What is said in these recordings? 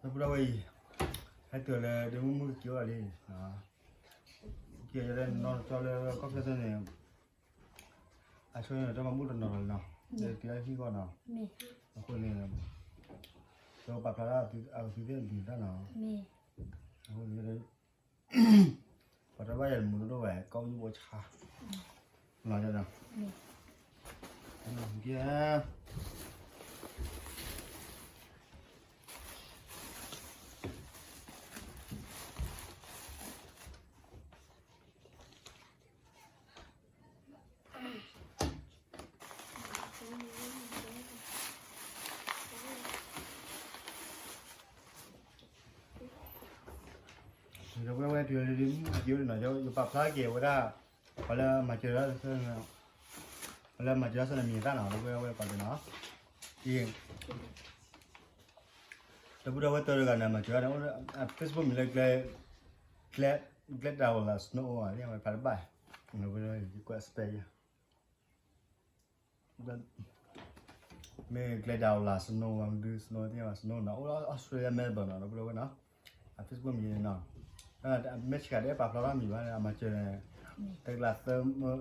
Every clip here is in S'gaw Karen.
ဒီပုၢ်ဒီဝဲၢ်အံၤ, ဟဲတုၤလၢဒ့မုၣ်မုၣ်ကက့ၤအိၣ်လံ, က့ၤလၢနီၢ်ကၠီလၢကီၢ်ဖျၢၣ်သ့ၣ်န့ၣ်, အဆိန့ၣ်တၢ်မၤဘူၣ်တနီၤလီၤနီၤ, ဒီးတုၤလၢဟံၣ်ဃီနီၤ, အဃိန့ၣ်, ဒီးပာ်ဖျါထီၣ်အသုသ့ၣ်ဒုးတၢ်နီၤ, အဃိန့ၣ် ပှၤတဘၣ်ယၤမူးဒိၣ်ဒိၣ်ဝဲ ကီၢ်ယူၢ်ဘိဆါ, လီၤ, ဒီပုၢ်ဒီဝဲၢ် တုၤလၢဒ့မုၣ်ကက့ၤအိၣ်လံနီၤ, ယပာ်ဖျါက့ၤဝဲဒၣ်, ပှၤလၢမၤစၢၤ, ပှၤလၢမၤစၢၤတၢ်ဆၢန့ၣ်မံၤသၣ်နီၤ, ဒီပုၢ်ဒီဝဲၢ်ပှၤတနီၤ, အံၤ, ဒီပုၢ်ဒီဝဲၢ်တဂၤန့ၣ် မၤစၢၤန့ၣ် အိၣ်လၢ Facebook မံၤလၢ Gladiola Snow အဝဲဖးတဘၣ်, ယကွဲး spell ယၤ မ့ၢ် Gladiola Snow ဝဲဒု Snow သ့ၣ်ညါ Snow နီၤ, အိၣ်လၢ Australia Melbourne နီၤ, ဒီပုၢ်ဒီဝဲၢ်နီၤ, အ Facebook မံၤန့ၣ်နီၤ, Michigan တအဲၣ်ပာ်ဖျါထီၣ်မံၤဘၣ်န့ၣ် အမၤစၢၤန့ၣ်, တကလးသၢမၢ,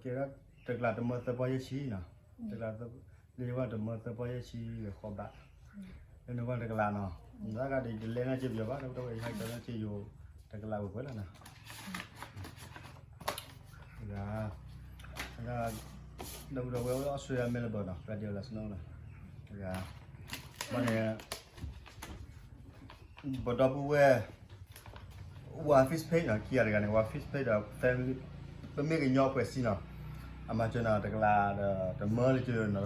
ကဲ, တကလးတမၢသၢပီယဲၢ်ဆံနီၤ, တကလး, လၢယဂီၢ်တမၢသၢပီယဲၢ်ဆံဃီဘး, လၢနဂီၢ်တကလးနီၤ, တၢ်ဂၤဒ်ယလဲၤနၢ်စ့ပယီၤဘၣ် ဒီပုၢ်ဒီဝဲၢ် ယဟဲကၠီနၢ်စ့ယိၤ, တကလးဝဲပှဲၤလီၤနီၤ ဒီပုၢ်ဒီဝဲၢ် Australia Melbourne နီၤ, Gladiola Snow နီၤ, တဂၤ, ဘၣ်န့ၣ်, ပဒီပုၢ်ဝဲၢ်, ဝဲ Facebook နီၤ, ခံဂၤတဂၤန့ၣ် ဝဲ Facebook ဒီး ပမ့ၢ်ကညီပှဲၤစံနီၤ, အမၤစၢၤနၤတကလးဒီးတမၢလၢကနီၤ,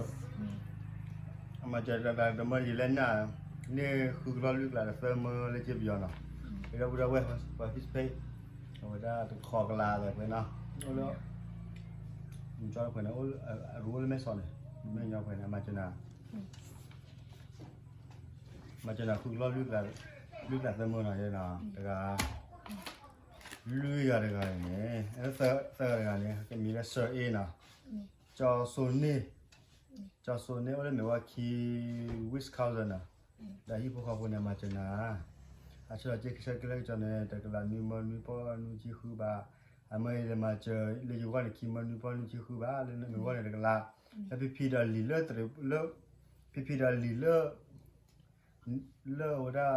အမၤစၢၤတကလးတမၢယလဲၤနၢ်, န့ၢ်ဃုကလီၢ်လွံၢ်ကလးဒီးသၢမၢလၢကပယီၤနီၤ, ဒီပုၢ်ဒီဝဲၢ် ဝဲ Facebook အဝဲဒၣ်တခီကလးဒီးပှဲၤနီၤ, အိၣ်လၢ ကၠီပှဲၤန့ၣ်, အရူအိၣ်လၢမဲၢ်ဆီးန့ၣ်, မ့ၢ်ကညီပှဲၤန့ၣ် မၤစၢၤနၤ, မၤစၢၤနၤဃုကလီၢ်လွံၢ်ကလးသၢမၢနီၤ, တဂၤ, လွံၢ်ဂၤတဂၤန့ၣ်, သၢဂၤတဂၤန့ၣ် ကမံၤလၢ Sir A နီၤ, ကၠီစိန့ၢ်, ကၠီစိန့ၢ် အိၣ်လၢမဲာ်ဝါခံ Wisconsin နီၤ, ဒီးဟံၣ်ဖိဃီဖိန့ၣ် မၤစၢၤနၤ, အဆၢက့ၤဆၢက့ၤလၢကၠီန့ၣ် တကလးနွံမၢနွံပီၢ်နွံဆံဃုဘး, အမ့ၢ်ယလဲၤမၤစၢၤလၢယဂီၢ်န့ၣ် ခံမၢနွံပီၢ်နွံဆံဃုဘး, လၢနဂီၢ်န့ၣ်တကလး, လၢဖံဖံဒီးလံာ်လၢ, လၢ, ဖံဖံဒီးလံာ်လၢ လၢအဝဲဒၣ်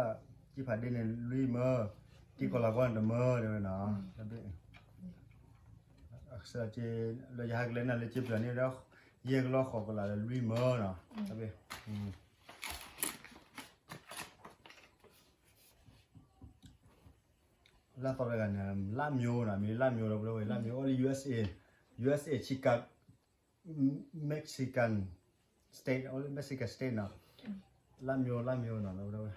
ကံဖးဒ့န့ၣ် လွံၢ်မၢ, တံၢ်ကီၤလၤကီၢ်န့ၣ်တမၢ တဲဝဲနီၤ, အဆၢက့ၤ လၢယဟဲကလဲၤနၢ်လၢကပယီၤန့ၣ်ဒီး ယဲၢ်ကလီၢ်ဃိးကလးဒီးလွံၢ်မၢနီၤ, လၢသီတဂၤန့ၣ် လၢမၠိနီၤ, မ့ၢ်လၢမၠိဒီပုၢ်ဒီဝဲၢ် လၢမၠိ အိၣ်လၢ USA, USA Chicago, Mexican State, အိၣ်လၢ Mexican State နီၤ, လၢမၠိ လၢမၠိနီၤ ဒီပုၢ်ဒီဝဲၢ်,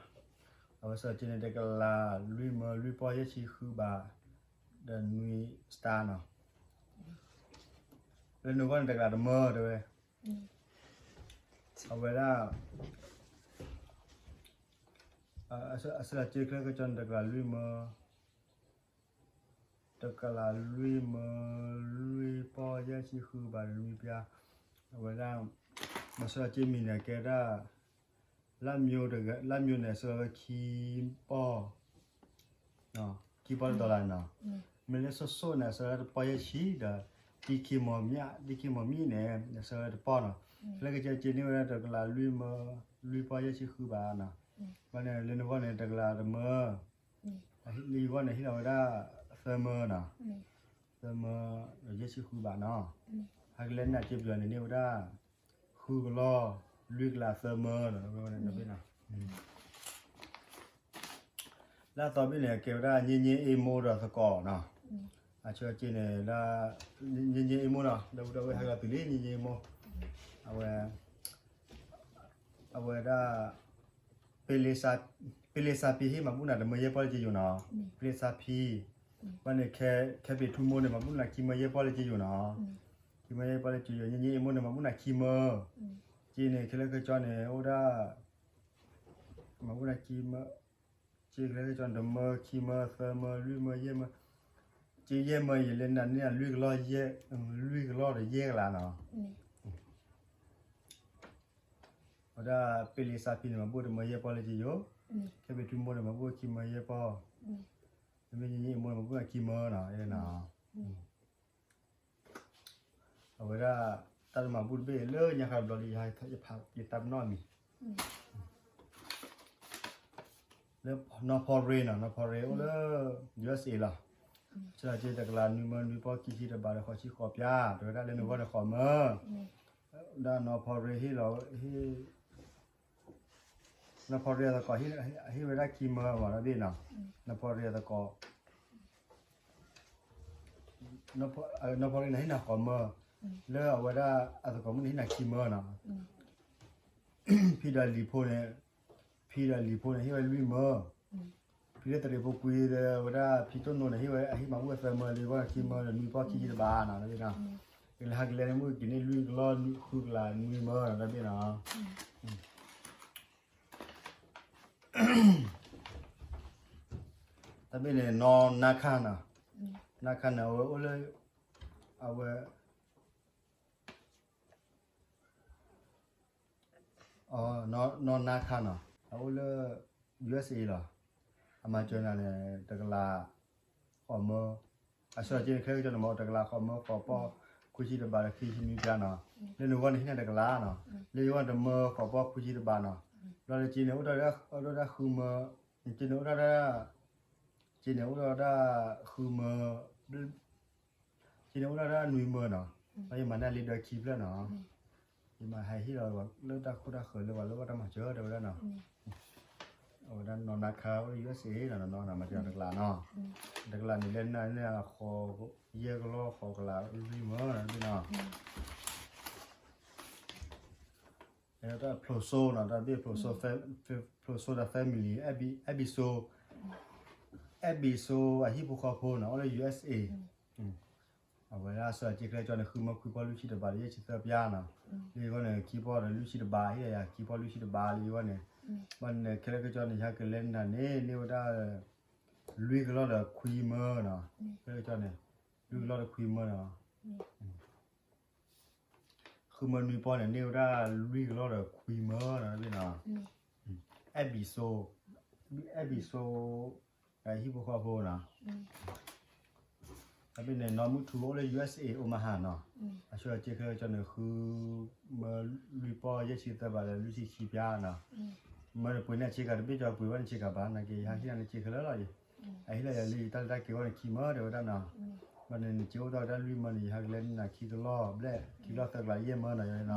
အဝဲဆၢက့ၤန့ၣ် တကလးလွံၢ်မၢလွံၢ်ပီၢ်ယဲၢ်ဆံဃုဘး ဒီးနွံ star နီၤ, လၢနဂီၢ်န့ၣ် တကလးတမၢ တဲဝဲ, အဝဲဒၣ် အဆၢက့ၤချၢကၠီန့ၣ် တကလးလွံၢ်မၢ, တကလးလွံၢ်မၢ လွံၢ်ပီၢ်ယဲၢ်ဆံဃုဘး နွံပျါ, အဝဲဒၣ် မၤစၢၤက့ၤမံၤန့ၣ် ကဲဒၣ် လၢမၠိန့ၣ် အဆၢဝဲခံပီၢ်, ခံပီၢ်တဒီလၣ်နီၤ, မ့ၢ်လၢစိၣ်စိၣ်န့ၣ် အဆၢဝဲတပီၢ်ယဲၢ်ဆံဒီး တံၢ်ခံမီၤမံၣ်, တံၢ်ခံမီၤမံၣ်န့ၣ် အဆၢဝဲတပီၢ်နီၤ, လၢကစၢ်က့ၤန့ၢ်ဝဲဒၣ်တကလးလွံၢ်မၢ လွံၢ်ပီၢ်ယဲၢ်ဆံဃုဘးနီၤ, ဘၣ်န့ၣ် လၢနဂီၢ်န့ၣ် တကလးတမၢ, လၢယဂီၢ်န့ၣ် ဟ့ၣ်လီၤဝဲဒၣ်သၢမၢနီၤ, သၢမၢ ယဲၢ်ဆံဃုဘးနီၤ, ဟဲကလဲၤနၢ်က့ၤပယီၤန့ၣ် န့ၢ်ဝဲဒၣ် ဃုကလီၢ် လွံၢ်ကလးသၢမၢနီၤ, လၢအသီဘ့ၣ်န့ၣ် ကဲဝဲဒၣ် ည့ည့အ့မိၢ်ဒီးသကိးနီၤ, အဆၢက့ၤန့ၣ် ည့ည့အ့မိၢ်နီၤ ဒီပုၢ်ဒီဝဲၢ် ဟဲလီၤတုၤလံ ည့ည့အ့မိၢ်, အဝဲ အဝဲဒၣ် ပ့လ့စါဖံ ဟ့ၣ်မၤဘူၣ်နၤတမၢယဲၢ်ပီၢ်လၢက့ယိာ်နီၤ, ပ့လ့စါဖံ, ဘၣ်န့ၣ် ခဲပ့ၤထူမိၢ်န့ၣ် မၤဘူၣ်နၤခံမၢယဲၢ်ပီၢ်လၢက့ယိာ်နီၤ, ခံမၢယဲၢ်ပီၢ်လၢက့ယိာ်, ည့ည့အ့မိၢ်န့ၣ် မၤဘူၣ်နၤခံမၢ, က့န့ၣ် ခဲလၢာ်ခဲဆ့န့ၣ် အိၣ်ဒၣ် မၤဘူၣ်နၤခံမၢ, က့ခဲလၢာ်ခဲဆ့န့ၣ် တမၢ ခံမၢ သၢမၢ လွံၢ်မၢ ယဲၢ်မၢ, က့ယဲၢ်မၢ ယလဲၤနၢ်န့ၢ်နၤ လွံၢ်ကလီၢ် လွံၢ်ကလီၢ်ဒီးယဲၢ်ကလးနီၤ. အဝဲဒၣ်ပ့လ့စါဖံန့ၣ် မၤဘူၣ်တမၢယဲၢ်ပီၢ်လၢကယိၤ, ခဲဘ့ၣ်ထူမိၢ်န့ၣ် မၤဘူၣ်ခံမၢယဲၢ်ပီၢ်, မ့မ့ၢ်ညီညီအမိၢ်န့ၣ် မၤဘူၣ်ခံမၢနီၤ, အဝဲဒၣ် တၢ်တမၤဘူၣ်တဘ့ၣ်လၢညါခါတဘျီဒီး ယတၢ်ပနီၣ်မံၤ လၢနီၢ်ဖီရ့နီၤ, နီၢ်ဖီရ့အိၣ်လၢ ယူအက်စ့လီၤ. ဆၢက့တကလးနွံမၢနွံပီၢ်ခံဆံတဘးဒီးဃိးဆံဃိးပၠး, တဲဝဲဒၣ်လၢနဂီၢ်န့ၣ်ဃိးမၢ, ဒၣ်နီၢ်ဖီရ့ဟ့ၣ်လီၤ, နီၢ်ဖီရ့အသကိး ဟ့ၣ်ဝဲဒၣ်ခံမၢမး တဘ့ၣ်နီၤ, နီၢ်ဖီရ့အသကိး နီၢ်ဖီရ့န့ၣ်ဟ့ၣ်နၤဃိးမၢ, လၢအဝဲဒၣ်အသကိးမုၣ်န့ၣ်ဟ့ၣ်နၤခံမၢနီၤ, ဖံဒီးလံၤဖိန့ၣ်, ဖံဒီးလံၤဖိန့ၣ် ဟ့ၣ်ဝဲလွံၢ်မၢ, ဖံလၢတရံးဖိကွံဒီး ဝဲဒၣ်ဖံတိၢ်နိန့ၣ် ဟ့ၣ်ဝဲအဟ့ၣ်မၤဘူၣ်အသၢမၢလံ ဝဲခံမၢဒီးနွံပီၢ်ခံဆံတဘးနီၤ, တဘ့ၣ်နီၤ, ကလဲၤဟးကလဲၤန့ၣ် မုၢ်က့ၤန့ၣ်လွံၢ်ကလီၢ်ဃုကလးနွံမၢနီၤ တဘ့ၣ်နီၤ, တဘ့ၣ်န့ၣ် နီၢ်နါခါနီၤ, နါခါန့ၣ် အဝဲအိၣ်လၢ အဝဲ နီၢ်နါခါနီၤ, အအိၣ်လၢ ယူအက်စ့လီၤ, အမၤစၢၤနၤန့ၣ် တကလး ဃိးမၢ, အဆၢက့ခဲကၠီန့ၣ်မ့ၢ် တကလးဃိးမၢ ဃိးပီၢ် ခွံဆံတဘးဒီးခံဆံနွံပၠးနီၤ, လၢနဂီၢ်န့ၣ်ဟ့ၣ်နၤတကလးနီၤ, လၢယဂီၢ်န့ၣ်တမၢဃိးပီၢ်ခွံဆံတဘးနီၤ, ဘျီဒီးက့န့ၣ် အိၣ်ဒၣ်ဃုမၢ, က့န့ၣ်အိၣ်ဒၣ် က့န့ၣ်အိၣ်ဒၣ်ဃုမၢ က့န့ၣ်အိၣ်ဒၣ်ဒၣ်နွံမၢနီၤ, ဒီးယမၤန့ၢ်လံဒီးခံဖျၢၣ်နီၤ, ယမၤဟဲဟ့ၣ်လီၤလၢတၢ်ခိတၢ်ဃၢၤလၢပှၤလၢအတၢ်မၤစၢၤတဲဝဲဒၣ်နီၤ, အဝဲဒၣ်နီၢ်နါခါအိၣ်လၢ ယူအက်စ့ နီၤ, မၤစၢၤတကလးနီၤ, တကလးန့ၣ်လၢနၤန့ၣ် ဃိးယဲၢ်ကလီၢ်ဃိးကလးလွံၢ်မၢနီၤ, တၢ်ဖျိးစိနီၤ, တၢ်ဘ့ၣ်ဖျိးစိ, ဖျိးစိဒီး family, အဲၣ်ဘံစိ, အဲၣ်ဘံစိအဟံၣ်ဖိဃီဖိနီၤ အိၣ်လၢ ယူအက်စ့, အဝဲဒၣ်ဆၢက့ခဲကၠီန့ၣ် ဃုမၢခွံပီၢ်လွံၢ်ဆံတဘးဒီးယဲၢ်ဆံသၢပၠးနီၤ, လၢယဂီၢ်န့ၣ် ခံပီၢ်ဒီးလွံၢ်ဆံတဘး ဟ့ၣ်ယၤခံပီၢ်လွံၢ်ဆံတဘးလၢယဂီၢ်န့ၣ်, ဘၣ်န့ၣ်ခဲလၢာ်ကၠီန့ၣ် ယဟဲကလဲၤနၤန့ၣ် န့ၢ်ဝဲဒၣ် လွံၢ်ကလီၢ်ဒီးခွံမၢနီၤ, ခဲလၢာ်ကၠီန့ၣ် လွံၢ်ကလီၢ်ဒီးခွံမၢနီၤ ဃုမၢနွံပီၢ်န့ၣ် န့ၢ်ဝဲဒၣ်လွံၢ်ကလီၢ်ဒီးခွံမၢနီၤ, တဘ့ၣ်နီၤ, အဲၣ်ဘံစိ, အဲၣ်ဘံစိ, ဟံၣ်ဖိဃီဖိနီၤ, တဘ့ၣ်န့ၣ် နီၢ်မုၢ်ထူအိၣ်လၢ ယူအက်စ့ အိၣ်မဟါနီၤ, အဆၢက့ခဲကၠီန့ၣ် ဃုမၢလွံၢ်ပီၢ်ယဲၢ်ဆံသၢဘးဒီးလွံၢ်ဆံခံပၠးနီၤ, မၢန့ၣ်ပှ့ၤန့ၢ်ဆ့ကၤတဘ့ၣ်ကၠီ ပှ့ၤဘၣ်န့ၣ်ဆ့ကၤဘၣ် နာ်က့ယဟဲဟ့ၣ်နၤန့ၣ်ဆ့ကၤလၢလီၤအံၤ, အဟ့ၣ်လီၤယၤလၢယတၢ်လၢတၢ်က့ၤဝဲန့ၣ်ခံမၢတဲဝဲဒၣ်နီၤ, ဘၣ်န့ၣ်နက့ၤအိၣ်တ့ၢ်ဝဲဒၣ်လွံၢ်မၢန့ၣ် ယဟဲကလဲၤနၤခံကလီၢ်ဘျဲၣ် ခံကလီၢ်သၢကလးယဲၢ်မၢနီၤ ယၤနီၤ,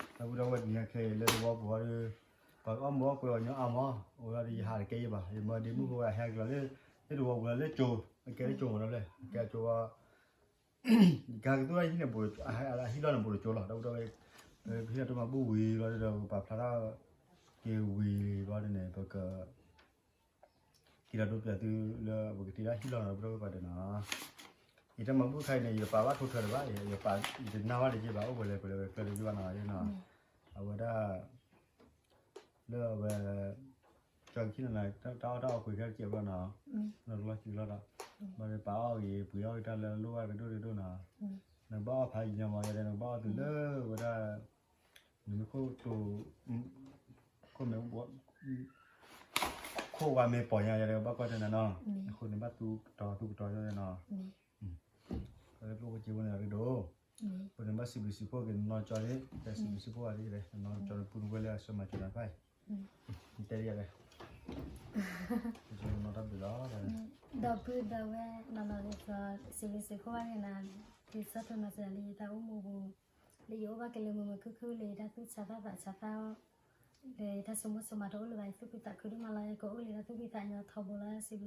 တၢ်ဘူၣ်တၢ်ဝဲၢ်နံၤဟဲခဲအံၤလၢသဝီပူၤဒီး ပှၤကအီၣ်မူအီၣ်ကွဲအီၤညီအါမး, အိၣ်ဒီးယဟးတကဲယဘၣ်, ယမၢဒ့မုၣ်ဖိဝဲအဟဲကလီၤလၢ လၢသဝီပူၤလီၤလၢကၠိ, အကဲလၢကၠိမးဒီးဖျဲၣ် အကဲကၠိဝဲ ကဟဲကသူၣ်ဟံၣ်န့ၣ် အဟံၣ်လီၢ်န့ၣ် ဘူးတကၠိလီၤ ဒီပုၢ်ဒီဝဲၢ်, ပဟံၣ်လီၢ်တမၤဘူၣ်ဝံၤလီၤဒီး ပာ်ဖျါထီၣ်က့ၤဝံၤလီၤန့ၣ် ပက က့ၤလီၤဒိပၠးသုလၢပကတ့ဒၣ်ဟံၣ်လီၢ်နီၤ ဒီပုၢ်ဒီဝဲၢ်ပှၤဒဲးနီၤ, ယတၢ်မၤဘူၣ်ခါအံၤန့ၣ် ယပာ်ဘၣ်ထိၣ်ထၢၣ်တဘၣ်, ယပာ်ယတနၢ်ဘၣ်တက့ၢ်ဘၣ် အိၣ်ပှဲၤလဲၣ်ပှဲၤလဲၣ်ဝဲကျၢၢ်တယုၢ်ဘၣ်နီၤနီၤ, အဝဲဒၣ် လၢအဝဲ ကၠီခံလီၤနီၤ တၢ်အီၣ်တၢ်အီကွံာ်ခဲတကဲဘၣ်နီၤ, လီၤတလီၢ်ခံလီၤဒီး ဘၣ်ဒီးပာ်အီၣ်ဂ့ၤ ပှ့ၤအီၣ်ဂ့ၤတၢ်လၢလိၣ်ဘၣ်ကဒိၣ်ဒိၣ်နီၤ, နကဘၣ်အီၣ်ဖးယံၤညါမး ယၤဒီး နကဘၣ်အီၣ်တုၤလၢဝဲဒၣ် နမ့ၢ်ခိၣ်တိၤ ခိၣ်မဲ ခိၣ်ဝါမ့ၢ်ပီၤညါ ယၤဒီး ကဘၣ်ကွၢ်တနၤနီၤ, အဃိန့ၣ်ဘၣ်သူကတီၤသူကတီၤယၤနီၤ, ပကကျိၣ်ဖိစ့ဖိန့ၣ်ရ့ဒိၣ်, အဃိန့ၣ်ဘၣ်စံးဘျုးစံးဖှိၣ်က့ၤနီၤကၠီန့ၣ် ကဲစံးဘျုးစံးဖှိၣ်ဝဲဒၣ် နီၤကၠီန့ၣ်ပူၤနဝဲလၢအဆၢမၤစၢၤနၤတဖၣ်အံၤ, တဲဒ်ယၤဒီး နီၤတၢ်ဘျုးလီၤ, ဒီပုၢ်ဒီဝဲၢ်နီၤနီၤ စံးဘျုးစံးဖှိၣ်ဘၣ်န့ၣ်နီၤ, ဒ်သိးတမၤစၢၤလၢယတၢ်အိၣ်မူပူၤ လၢယအိၣ်ဘၣ်က့ၤလၢမုာ်မုာ်ခုၣ်ခုၣ်လၢယတၢ်သူၣ်ဆါသးသးဆါသးအီၤ, လၢယတၢ်ဆိကမိၣ်ဆိကမးတအိၣ်လၢၤဘၣ် ယသူၣ်ခုသးခုဒိၣ်မးလီၤ ယကအိၣ်လၢယတၢ်သူၣ်ဖှံသးညီထီဘိလီၤ စံးဘျုးစံးဖှိၣ်ဘၣ်က့ၤလၢသုကိးဂၤဒဲးလီၤ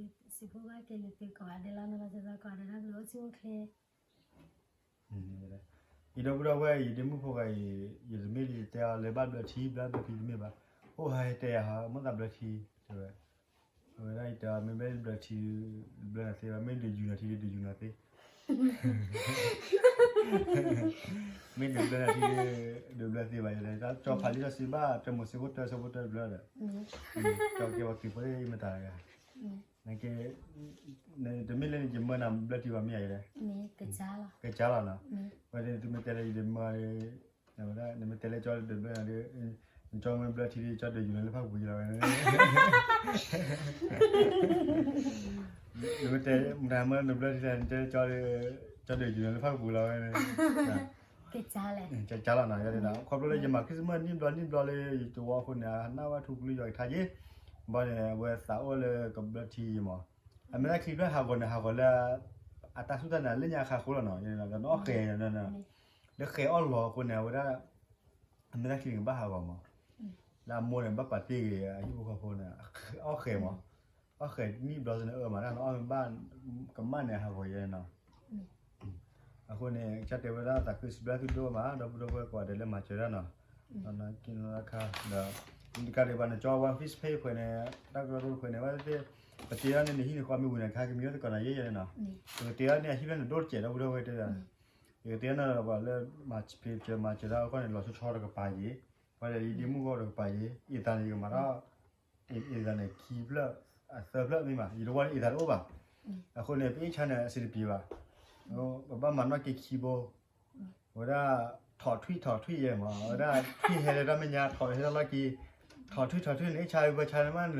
နီၤလီၤစ့ၢ်ကီး ကိးဂၤဒဲးတၢ်ဘျုးအိၣ်ဆူၣ်အိၣ်ချ့ ယဒီပုၢ်ဒီဝဲၢ် ယဒ့မုၣ်ဖိဂၤအံၤ ယတမ့ၢ်လၢယတဲအီၤလၢဘၣ်ဘျၢထံ ဘျၢဘျၢထံတမ့ၢ်ဘၣ်, အိၣ်ဟဲတဲယၤဟီ မ့ၢ်သးဘျၢထံ တဲဝဲ, အဝဲဒၣ်ယတဲအီၤ မ့ၢ်ဘျၢထံ ဘျၢနၤသ့ဘၣ် မ့ၢ်ဒုးယူၤနၤထံ ဒုးယူၤနၤသ့ မ့ၢ်ဒုးဘျၢနၤထံ ဒုးဘျၢသ့ဘၣ် ယတဲ ကၠီဖးလံာ်စီဆှံဘၣ် တၢမိၤၡ့ခိၣ်တၢ ဆၢဖိတၢတဘျၢဒီး ကၠီကဲပှၤခရံာ်ဖိမတၤတဂၤ နကဲ တမ့ၢ်လၢနယမၢနၤဘျၢထံဘၣ်မ့ၢ်ဧါ ယတဲ ကစၢ်လီၤနီၤ, ဝဲန့ၣ်သုမ့ၢ်တဲလၢယတမၢ ဝဲဒၣ် နမ့ၢ်တဲလၢကၠီဒၢးဘျၢနၤဒီး နကၠီမ့ၢ်ဘျၢထံဒီး ကၠီဒၢးယူၤနၤလၢဖၣ်ပူၤယလီၤဝဲ နမ့ၢ်တဲမတၤမ့ၢ်နဘျၢထံဒီး နတဲကၠီဒၢး ကၠီဒၢးယူၤနၤလၢဖၣ်ပူၤလီၤဝဲန့ၣ် ကကၢ်လီၤနီၤ ယဲဒၣ် ခီဖျိလၢယမၤ Christmas နံၣ်ဘျီနံၣ်ဘျီလၢယတဝီအဃိန့ၣ် အနၢ်ဝဲထူကလုၢ်ယွၤကထါက့ ဘၣ်န့ၣ် အဝဲသးအိၣ်လၢကဘျၢထံမး အမဲာ်ချံဖျၢၣ်ဟးဂီၤန့ၣ် ဟးဂီၤလၢ အတၢ်စူၢ်တၢ်နာ်လၢညါအခါအဃိလီၤနီၤ ယဲဒၣ် ဒီးနအီၣ်ဃဲၤ လၢဃဲၤအီၣ်လီၤအဃိန့ၣ် အဝဲဒၣ် အမဲာ်ချံန့ၣ်ကဘၣ်ဟးဂီၤမး လၢအမိၢ်န့ၣ် ဘၣ်ပာ်တ့ၢ်ဂ့ၤ အဟံၣ်ဖိဃီဖိန့ၣ် အီၣ်ဃဲၤမး အီၣ်ဃဲၤနံၣ်ဘျီစ့ၢ်န့ၣ် အၢမး တၢ်နအီၣ်မ့ၢ်ဘၣ် ကမၣ်န့ၣ် အဟးဂီၤယဲနီၤ အဃိန့ၣ် ကစၢ်တဲဝဲဒၣ်သးခုစံးဘျုးသုဒိၣ်မး ဒီပုၢ်ဒီဝဲၢ်ကိးဂၤဒဲးလၢမၤစၢၤတၢ်နီၤ ကနကါ ဒီး တကးဒံးဘၣ်န့ၣ် ကၠီဝဲ Facebook page ခွဲးန့ၣ် တၢ်ကရၢကရိခွဲးန့ၣ် ဝဲသ့ၣ် ပတဲအီၤန့ၣ် နဟံၣ်နဃီမ့ၢ်ဝံၤန့ၣ် ကဟဲကမံဝဲသကိးနၤယဲယဲနီၤ ပကတဲအီၤန့ၣ် အဟံၣ်ဖျၢၣ်န့ၣ် ဒိၣ်တစဲး ဒီပုၢ်ဒီဝဲၢ်တဲဒၣ် ယကတဲအီၤန့ၣ် ပှၤလၢမၤစၢၤမၤစၢၤတၢ်အဂီၢ်န့ၣ် လီၤဆီဆီတကပၤယံၤ ပှၤဒီးယဒ့မုၣ်ဂီၢ်တကပၤယံၤ အ့ၣ်သးန့ၣ် ယကမၤထီၣ် အ့ၣ်သးန့ၣ် ခံဖျၢၣ် အသၢဖျၢၣ်မ့ၢ်ဘၣ် ယတဝီန့ၣ် အ့ၣ်သးတအိၣ်ဘၣ် အဃိန့ၣ် ပအ့ၣ်ဆါန့ၣ် အဆင်တပြေဘၣ် ပဘၣ်မၤနီၣ်က့ခံဘိ အဝဲဒၣ် ထီၣ်ထွံၣ်ထီၣ်ထွံၣ်ယဲမး အဝဲဒၣ် ထွံၣ်ဟဲလၢတၢ်မဲာ်ညါ ထီၣ်ဟဲလၢလီၢ်ခံ ထီၣ်ထွံၣ်ထီၣ်ထွံၣ်န့ၣ် အ့ၣ်ဆါဝံၤပှၤဆါန့ၣ်မး နထ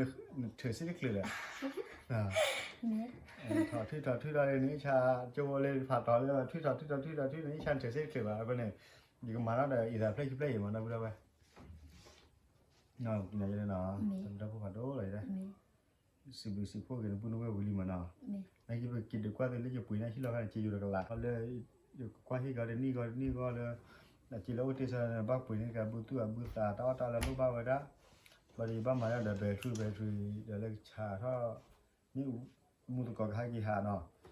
ုးစ့ၢ်တချုးလဲၣ် ထီၣ်ထွံၣ်ထီၣ်ထွံၣ်ဒီးန့ၣ် အ့ၣ်ဆါ ကၠိဖိလၢဖးထီၣ်လၢ ထွံၣ်ထီၣ်ထွံၣ်ထီၣ်ထွံၣ်ထီၣ်ထွံၣ်န့ၣ် အ့ၣ်ဆါနထုးစ့ၢ်တချုးဘၣ် အဃိန့ၣ် ယကမၤထီၣ်ဒီး အ့ၣ်သးဖျၢၣ်ခံဖျၢၣ်အံၤမး ဒီပုၢ်ဒီဝဲၢ် နီၤ ဒီပုၢ်ဖးဒိၣ်လီၤ တၢ်ဖိဖးဒိၣ်လီၤ စံးဘျုးစံးဖှိၣ်က့ၤနပုၢ်နဝဲၢ်ဝံၤလံမးနီၤ နာ်က့ပက့ၤဒုးကွၢ်သုလၢယပှ့ၤန့ၣ်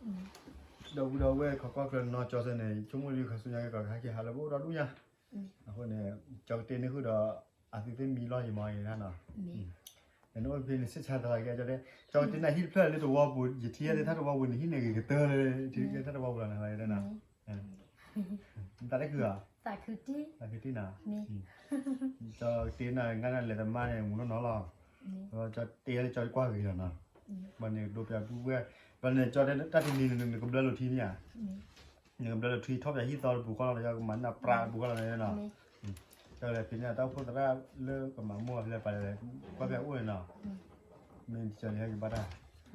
ဟံၣ်လီၢ်ခါန့ၣ် က့ယိၤတကလး လၢ ယကကွၢ်ဟ့ၣ်ကီးတနံၣ်ဂီၢ်တနံၣ်ဂီၢ်လၢ အက့လၢအိၣ်တ့ၢ်ဆၢန့ၣ် ဘၣ်ပှ့ၤန့ၢ်က့ၤအဘုသူၣ်အဘုသး တၢ်အီၣ်တၢ်အီလၢအလိၣ်ဘၣ်ဝဲဒၣ် ဘၣ်ဒီးယဘၣ်မၤဒၣ်ဒီး battery battery ဒီးလၢကဆါထီၣ် မ့ၣ်အူ မူသကိးကဟဲက့ၤဟးနီၤ ဒီပုၢ်ဒီဝဲၢ်ခီကီၢ်ချၢနီၢ်ကၠီဆၢန့ၣ် ဆိကမိၣ်ဒ်ခါဆူညါက့ၤကီးကဟဲက့ၤဟးလၢပအိၣ်ဒီဒူၣ်ညါ အဃိန့ၣ် ကၠီကတ့န့ၢ်ဃုာ်ဒီး အသုသ့ၣ်မံလီၢ်ယမၤအံၤဒၣ်နီၤ နအိၣ်ဖဲန့ၣ် စ့ၢ်ဆါတဂၤကဲကၠီတဲ ကၠီကတ့နၤဟံၣ်တဖျၢၣ်လၢတဝီပူၤ ယထံၣ်ယဲသ့ၣ်တၢ်တဝီပူၤန့ၣ် ဟံၣ်န့ၣ်ဂ့ၤကတၢၢ်လၢ ထံၣ်ယဲသ့ၣ်တၢ်တဝီပူၤလီၤန့ၣ် နတၢ်တခုဧါ သးခုတံၢ် သးခုတံၢ်နၤ ကၠီကတ့နၤ ငါနၤလဲၤတမါန့ၣ် မူနီၢ်နီၢ်လီၤ ကၠီတဲလၢကၠီတကွၢ်ဂ့ၤလီၤနီၤ ဘၣ်န့ၣ်ဒိပျးပုၢ်ဝဲၢ် ဘၣ်န့ၣ်ကၠီတဲတၢ်တနံၤန့ၣ် နကဘျၢလိာ်ထံမ့ၢ်ဧါ နကဘျၢလီၤထွံထီၣ်ပၠးဟံၣ်သီတပူၤဃီလီၤ ယကမၤနၢ်ပြးတပူၤဃီလီၤန့ၣ်နီၤ ကၠီလဲၤဖံးန့ၢ်တၢ်အိၣ်ဖှိၣ်သရၣ်လၢကမၤမိၢ်အဖျဲၣ်ပာ်လဲၤကွၢ်ဖဲအိၣ်န့ၣ်နီၤ မ့ၢ်ကၠီလံဟဲက့ၤဘၣ်တၢ်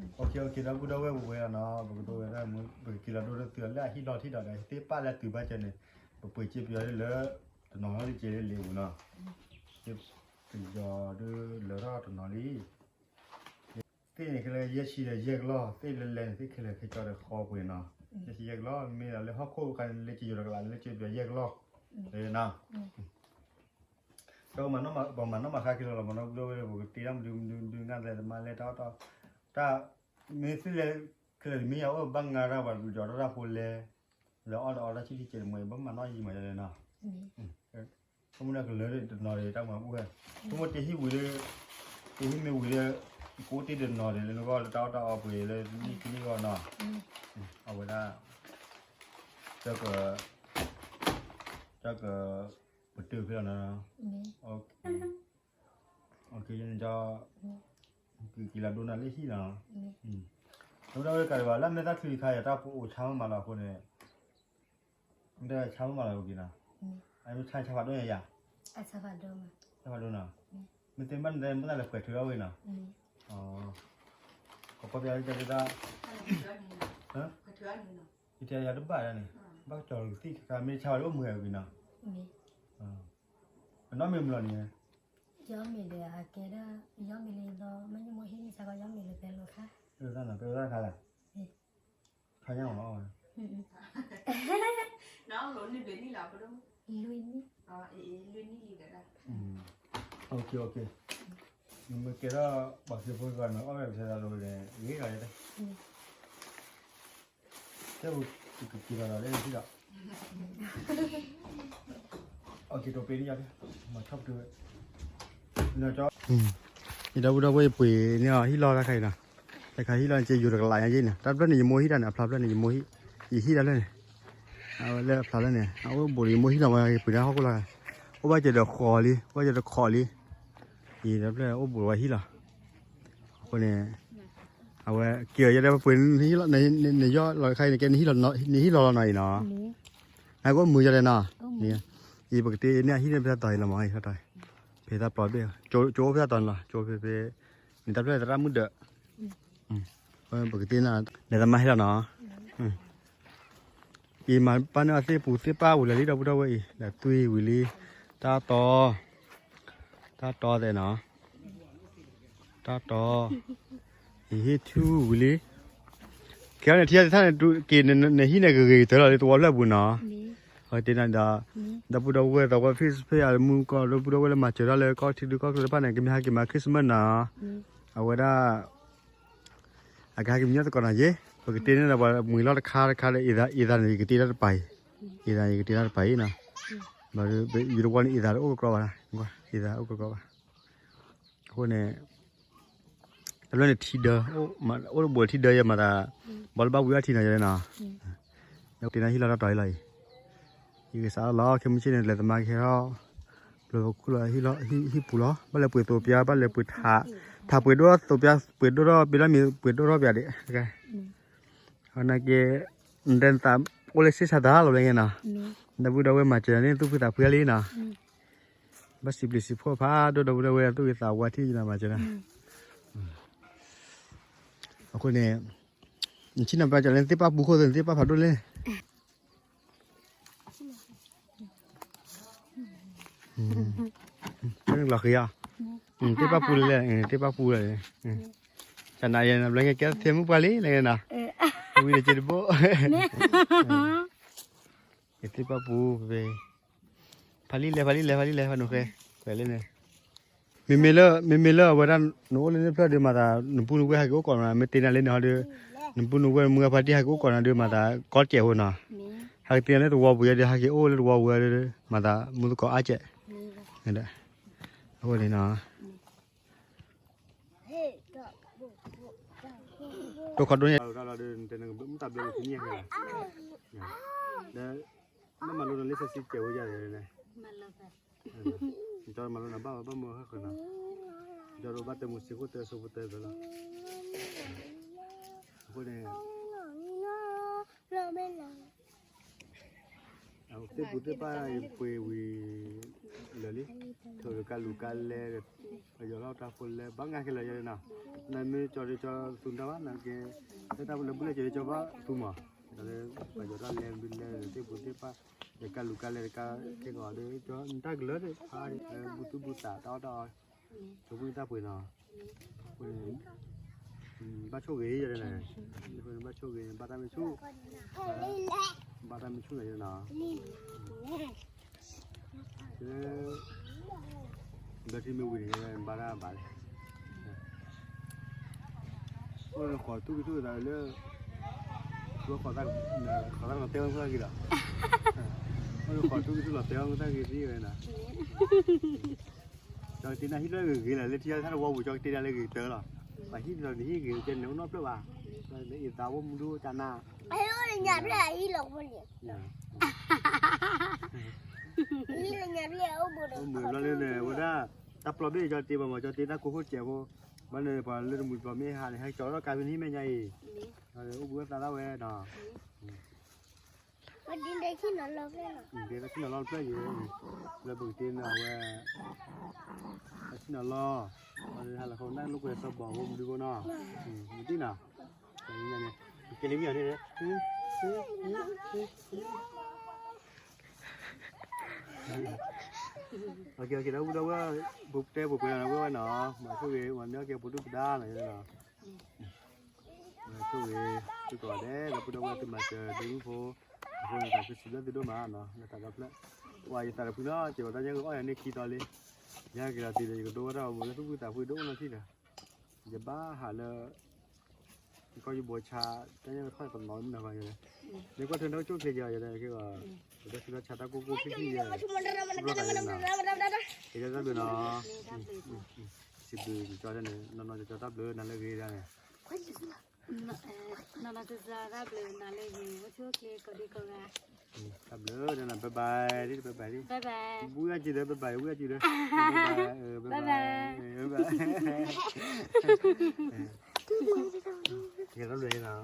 OK OK ဒီပုၢ်ဒီဝဲၢ်ပဝဲလီၤနီၤ ပကဒိဝဲဒၣ်မူ ပကက့ၤလီၤဒိတသုလၢအဟံၣ်လီၢ်ထံၣ်ဒီး သ့ၣ်ပာ်လၢအတုၤဘၣ်ကၠီန့ၣ် ပပှ့ၤစ့ပယီၤလၢ တနီၤလီၤလံက့ၤလၢလံာ်ပူၤနီၤ ပယီၤဒုးလၢထီၣ်တနီၤလံ သ့ၣ်န့ၣ်ခဲလၢာ်ယဲၢ်ဆံဒီးယဲၢ်ကလီၢ် သ့ၣ်လဲၤလဲၤန့ၣ် သ့ၣ်ခဲလၢာ်ခဲကၠီဒီးဃီပှ့ၤနီၤ ယဲၢ်ဆံယဲၢ်ကလီၢ် မ့ၢ်ဒီးလၢဟီၣ်ခိၣ်အခါန့ၣ် လၢက့ၤယိၤတကလးန့ၣ် လၢက့ၤပယီၤယဲၢ်ကလီၢ်လၢနီၤ ပမၤနီၣ်မၤဃါက့ၤလီၤလီၤ မၤနီၣ်ဘျီဝဲ ပကတ့တၢ်မဒုမဒုမဒု နၢ်လဲၤတမါလဲၤတၢ်အီၣ်တၢ် တၢ် မ့ၢ်သ့ၣ်လဲၤခဲလၢာ်တမ့ၢ်ယၤအိၣ် ဘၣ်ငါတၢ်ပှၤတပူၤကၠီတၢ်တၢ်ဖိလဲၤ လၢအီၣ်ဒီးအီတၢ်ဆံၣ်ထံဆဲးတမ့ၢ် ဘၣ်မၤနီၣ်ယံာ်မးယၤလဲၣ်နီၤ ဆိကမိၣ်န့ၣ်ကလၢာ်တနီၤဒီးတၢ်မၤဘူၣ်ဝဲ ဆိကမိၣ်တ့ဟံၣ်ဝံၤဒီး တ့ဟံၣ်မ့ၢ်ဝံၤဒီး ကအိၣ်တ့ၢ်တနီၤဒီး လၢနဂီၢ်လၢတၢ်အီၣ်တၢ်အီပှ့ၤလၢနံၣ်ခံနံၣ်ဂီၢ်နီၤ အဝဲဒၣ် တၢ်က တၢ်က ပတုာ်ဖဲလီၤနီၤ ကက့ၤလီၤဒိနၤလၢဟံၣ်လီၤ တဝဲကးဒံးဘၣ် လၢမဲာ်သၣ်ချံတခါအံၤ တၢ်ပအိၣ်ဆါမးမးလီၤအဃိန့ၣ် မ့ၢ်တၢ်ဆါမးမးလီၤဝဲက့ၤနီၤ အမ့ၢ်ဆါဆါဖးဒိၣ်ညါယၤ ဆါဖးဒိၣ်နီၤ မ့ၢ်သ့ၣ်ဘၣ်န့ၣ် မ့ၢ်သးလဲၤပှဲၤထုးထီၣ်ဝဲနီၤ ကကွၢ်ပျးလၢကၠီဒၣ် ယတဲယၤတဘၣ်ဒၣ်န့ၣ် ဘၣ်ကတီၤကသံၣ်ခါ မ့ၢ်ဆါဖးဒိၣ်မုာ်ဝဲက့ၤနီၤ အနီၢ်မ့ၢ်မုာ်လီၤန့ၣ် ယီမ့ၢ်ဒီးအကဲဒၣ် ယီမ့ၢ်လၢယသီ မ့ၢ်ညိၣ်မိၢ်ဟံၣ်န့ၣ် ဆါကီယီမ့ၢ်လၢပဲလိာ်ခါ ပဲလိာ်ခါလၢ ခါညါမး လွံၢ်နံၣ် လွံၢ်နံၣ်လံဒီး OK OK နမ့ၢ်ကဲထီၣ်ပှၤခရံာ်ဖိဂီၢ်န့ၣ် အီၣ်ဝဲပထဲသးလိၤန့ၣ် ဂ့ၤလီၤယဲ တဲပကက့ၤလီၤဒီးလၢနထံၣ်ဒီး မၤထီၣ်ပတုာ်ဝဲ ယဒီပုၢ်ဒီဝဲၢ်ယပှ့ၤန့ၢ်အီၤဟံၣ်လီၢ်တၢ်ခါအံၤနီၤ တၢ်ခါဟံၣ်လီၢ်က့ယိၤတကလးညါယဲၢ်န့ၣ် တၢ်တဖျၢၣ်န့ၣ် ယမိၢ်ဟံၣ်တၢ်န့ၣ် အဖျါဖျၢၣ်န့ၣ် ယမိၢ်ဟံၣ် ယဟံၣ်တၢ်ဖျၢၣ်န့ၣ် အဝဲလၢအဖျါဖျၢၣ်န့ၣ် အအိၣ်ဘူးဒီးယမိၢ်ဟံၣ်လီၤ ဝဲပှ့ၤတၢ်ဟီၣ်ခိၣ်လီၤ အိၣ်ဘၣ်စၢၤဒီးဃီးလံ အိၣ်ဘၣ်စၢၤဒီးခိးလံ ယတၢ်ဖျၢၣ်အိၣ်ဘူးဝဲဟံၣ်လီၤ အဃိန့ၣ် အဝဲက့ၤအီၤယဲဒၣ်ပှ့ၤ နယီၢ်လီၤတခါအံၤန့ၣ် ကဲနဟံၣ်လီၤလီၤနီၤအံၤနီၤ နကအိၣ်မုာ်ယဲဒၣ်နီၤ န အံၤပကတ့န့ၢ်အဟံၣ်န့ၣ်ဖဲတၢ်တီၤအံၤလီၤမး, ဖဲတၢ်ပျီဘ့ၣ်, ကၠိအိၣ်ဖဲတၢ်တီၤန့ၣ်လီၤ, ကၠိဖဲဖဲ, န့ၣ်တၢ်ဖျၢၣ်သရၣ်မုၣ်ဒၢး, ပကတ့န့ၢ်, လဲၤသမါဟ့ၣ်လီၤနီၤ, အံၤမၤပာ်န့ၢ်အီၤသ့ၣ်ပူၤသ့ၣ်ပာ်ပူၤလၢာ်လံ ဒီပုၢ်ဒီဝဲၢ်အံၤ, လဲၤသွံၣ်ဝံၤလံ, တၢ်တီၤ, တၢ်တီၤသဲးနီၤ တၢ်တီၤ, ယဟ့ၣ်ထူဝံၤလံ, ခဲအံၤန့ၣ် ထံၣ်တထၣ်န့ၣ် က့ၤနဟံၣ်န့ၣ်ဂ့ၤဂ့ၤကတၢၢ်လီၤလၢသဝီဖျၢၣ်ပူၤနီၤ, အဝဲတ့ၢ်နၤဒီး, ဒီပုၢ်ဒီဝဲၢ်သဝီဖ့ၣ်ဖ့ၣ်အမူကီၢ် ဒီပုၢ်ဒီဝဲၢ်လၢမၤစၢၤတၢ်လၢကီၢ်ထံဒုကီၢ်ချၢတဖၣ်န့ၣ် ကမ့ၢ်ဟဲက့ၤမၤ Christmas နီၤ, အဝဲဒၣ် အကဟဲက့ၤမံညီသကိးနီၤယ့, ပကတ့န့ၢ်ဒီးပှၤမှံၤလီၢ်တခါတခါဒီး အ့ၣ်သးန့ၣ် ယကတ့တၢ်တပၤအံၤ, အ့ၣ်သးန့ၣ် ယကတ့တၢ်တပၤအံၤနီၤ, ယတဝီန့ၣ် အ့ၣ်သးတအိၣ်ကကြီဘၣ်, အ့ၣ်သးအိၣ်ကကြီဘၣ်, အဃိန့ၣ် တဘျီန့ၣ်ထံဒၢ, အိၣ်တဘိထံဒၢယဲမၤသး, ဘၣ်လၢဘၣ်ဝံၤအီထံနီၤယဲနီၤ, တ့နၤဟံၣ်လီၤတၢ်တီၤအံၤလီၤအံၤ, ယကစးလီၤ ခဲမုၢ်ဆ့ၣ်န့ၣ် လဲၤသမါကဟဲထီၣ်, ပျိၤခိၣ်လီၤ, ဟံၣ်ပူၤလီၤ, ဘၣ်လဲၤပှ့ၤသိးပျါ, ဘၣ်လဲၤပှ့ၤထး, ထးပှ့ၤဒိၣ်ထီၣ်သိးပျါ, ပှ့ၤဒိၣ်ထီၣ်ပျါလီၤမ့ၢ် ပှ့ၤဒိၣ်ထီၣ်ပျါဒံး, အနာ်က့, နသးအိၣ်လၢဆ့ဆါသးလီၤဘျီညဲနီၤ, ဒီပုၢ်ဒီဝဲၢ်မၤစၢၤန့ၣ် သူၣ်ဖှံသးဖှံလံနီၤ, ဘၣ်စံးပျံၤစံးဖှိၣ်ဖးဒိၣ် ဒီပုၢ်ဒီဝဲၢ် သူၣ်ဂ့ၤသးဝါထံၣ်ယနီၤမၤစၢၤနီၤ, အဃိန့ၣ်, နဆ့ၣ်နီၤပျါကၠီၤလၢနသ့ၣ်ပၣ်ပူၤခိၣ်သ့ၣ် နသ့ၣ်ပၣ်ဖးဒိၣ်လဲၣ် လီၤဃံၤဧါ, သ့ၣ်ပၣ်ပူၤလဲၣ်, သ့ၣ်ပၣ်ပူၤလဲၣ်, ကနၤယဲနီၤ ဘျီကဲသ့ၣ်မုၣ်ပှၢ်လံ လၢနီၤ, ဝံၤဒီးက့တဘိ, ယသ့ၣ်ပၣ်ပူၤ, ဖးလံလဲၣ် ဖးလံလဲၣ် ဖးလံလဲၣ် ဖးနုာ်ဃဲ, ကွဲးလၢန့ၣ်, မ့မ့ၢ်လၢ မ့မ့ၢ်လၢအဝဲဒၣ် နအိၣ်လၢန့ၣ်ဖျၢၣ်ဒီး မၤသး နပုၢ်နဝဲၢ်ဟဲက့ၤအိၣ်ကိးနၤ မ့ၢ်တ့နၤလၢန့ၣ်ဟီဒီး, နပုၢ်နဝဲၢ်မုၢ်ဂၤဖါတံၢ်ဟဲက့ၤအိၣ်ကိးနၤဒီး မၤသးကီတစဲးဖိနီၤ, ဟဲက့ၤတ့နၤလၢသဝီပူၤယဲဒီး ဟဲက့ၤအိၣ်လၢသဝီပူၤဒီး မၤသးမူသကိးအါစဲး, အဃိန့ၣ်နီၤ တိၢ်ခီဒိၣ်န့ၣ် တၢ်မၤလိန့ၣ်လၢစ့ၢ်ကီးဝဲယၤလဲၣ်, ကမၤလိနၤဘၣ်ဘၣ်မုာ်ဟဲဃီနီၤ, ကမၤလိနၤဘၣ်ဘၣ်မုာ်ဟဲဃီနီၤ, ကမၤလိဘၣ်တၢ်မုာ်စ့ၢ်ကီးတၢ်စိဖိတၢ်သးလီၤ, အဃိန့ၣ် သ့ၣ်ပူၤသ့ၣ်ပၣ် ယပှ့ၤဝံၤလၢာ်လံ, ထုးဒီးကါလူၤကါလဲ, ပယီၤလီၢ်တၢ်ဖိလဲ ဘၣ်ငါခဲလၢာ်ယဲနီၤ, နမ့ၢ်ကၠီဒီးကၠီသူတၢ်ဘၣ် နကဲ, လၢတၢ်ဖိလၢဘူၣ်လဲၣ်ကၠီဒီးကၠီဘၣ်သူမး, ဒီးပယီၤတၢ်လဲဘုလဲ သ့ၣ်ပူၤသ့ၣ်ပၣ်, ဒီးကါလူၤကါလဲတခါ, ခဲကီးဒီး နတၢ်ကလၢာ်သ့ၣ်ဖးဒီး ဘူၣ်သူၣ်ဘူၣ်သးတၢ်အီၣ်တၢ်အီ, တဘူၣ်တၢ်ပှ့ၤနီၤ, အဃိန့ၣ် ဘၣ်ဆိၣ်ဂ့ၤယဲန့ၣ်, ဘၣ်ဆိၣ်ဂ့ၤ ဘၣ်တၢ်မ့ၢ်ဆူၣ်, ဘၣ်တၢ်မ့ၢ်ဆူၣ်န့ၣ်ယဲနီၤ, လၢ ဘျၢထံမ့ၢ်ဝံၤန့ၣ် ဘၣ်တၢ်ဘၣ်လဲၣ်, အိၣ်ဃီၤထူၣ်ကထူၣ်သးလၢ ဃီၤသးကနီၤတဲဝဲဖိသၣ်ဂ့ၤဒီး, အိၣ်ဃီၤထူၣ်ကထူၣ်လီၤတဲဝဲဖိသၣ်ဂ့ၤသံဝဲနီၤ, ကၠီကတ့နၤဟံၣ်လၢဂ့ၤဂ့ၤလီၤ လၢထံလၢထါတဝီပူၤ ကၠီကတ့နၤလၢဂ့ၤကတၢၢ်လီၤ, ပှၤဟံၣ်ဒီးနဟံၣ်ဂ့ၤကဲန့ၣ်အိၣ်နီတဖျၢၣ်ဘၣ်, အံၤသးဝဲမူဒိၣ်ကနၣ် အိၣ်မုာ်ဘျီလၢန့ၣ် ဝဲဒၣ် တၢ်ပျီဘ့ၣ်ကၠီတ့ဘၣ်မး ကၠီတ့တၢ်ကိၢ်ခိၣ်စဲးဖိ, ဘၣ်န့ၣ်ပှၤလၢတမုာ်တပျီမ့ၢ်ဟးန့ၣ် ဟဲကၠီထီၣ်ကါဖဲနဟံၣ်မဲာ်ညါအံၤ, အိၣ်ဘှံးအိၣ်သါဒၣ်ဝဲဒီး တၢ်ဆ့ၣ်နီၤလီၢ်တဖျၢၣ်ယဲ, လၢပကတ့န့ၣ်အဝဲ တၢ်ဆ့ၣ်နီၤလီၢ်, ဟဲလီၤဃီနၢ်လိာ်ကွဲစီၤဘီၣ်ဖိမနုၤဖိနီၤ, မတံၢ်နီၤ, ကဲလံမ့ၢ်အီၤန့ၣ် ဒီပုၢ်ဒီဝဲၢ် ပတဲပှဲၤပှဲၤလီၤဝဲဝဲနီၤ, မၤဆိၣ်ဂ့ၤ မၤန့ၢ်က့ၤပဒုၣ်ပဒါနီၤ, မၤဆိၣ်ဂ့ၤ သုကိးဂၤဒဲး ဒီပုၢ်ဒီဝဲၢ်သုမၤစၢၤဒ့မုၣ်ဖိ, အဃိန့ၣ် တၢ်ခုစံးဘျုးသုဒိၣ်မးနီၤ လၢတၢ်ဒီဖျၢၣ်, ပှၤယသးတဖုနီၤ စဲးဝဲတၢ်ညၣ်ဂ့ၤအီၣ်ယၤန့ၣ်ခံတီၤလံ, ယဟဲက့ၤလီၤတံၢ်ဒီး ယကဒိဝဲဒၣ်အီၤဘိလၢသူၣ်ဖှံသးဖှံ ဒိၣ်အိၣ်နီၢ်ထံၣ်ဒီး, ယဘၣ်ဟးလၢ ယကီၢ်ယဘိဆါ တၢ်ညၣ်ထီၣ်တနီၤမနုၤဃီယဲ, မ့ၢ်ကွၢ်ထွဲတၢ်ကၠိၣ်ချ့ယဲယဲ, ကဲကီး ပတၢ်ဆူးတၢ်ဆါတၢ်ကိၢ်ကိၢ်ဖံဖံယဲ, ဘျီတၢ်ယဲနီၤ, ကဲကီးတၢ်ဘျုးနီၤ, စံးဘျုးကၠီတၢ်န့ၣ် နီၢ်နီၢ်ကၠီတၢ်ဘျုးနၤလၢဂ့ၤဒၣ်န့ၣ်, နီၢ်နီၢ်ကၠီတၢ်ဘျုးနၤလၢဂ့ၤ အိၣ်ဆူၣ်အိၣ်ချ့ကိးဒံကိးဂၤ တၢ်ဘျုးနၤ bye bye ဒ် bye bye ဒ် ဝံအကံၤဒီး bye bye ဝံအကံၤဒီး bye bye ကဲတၢ်ဘျုးနီၤ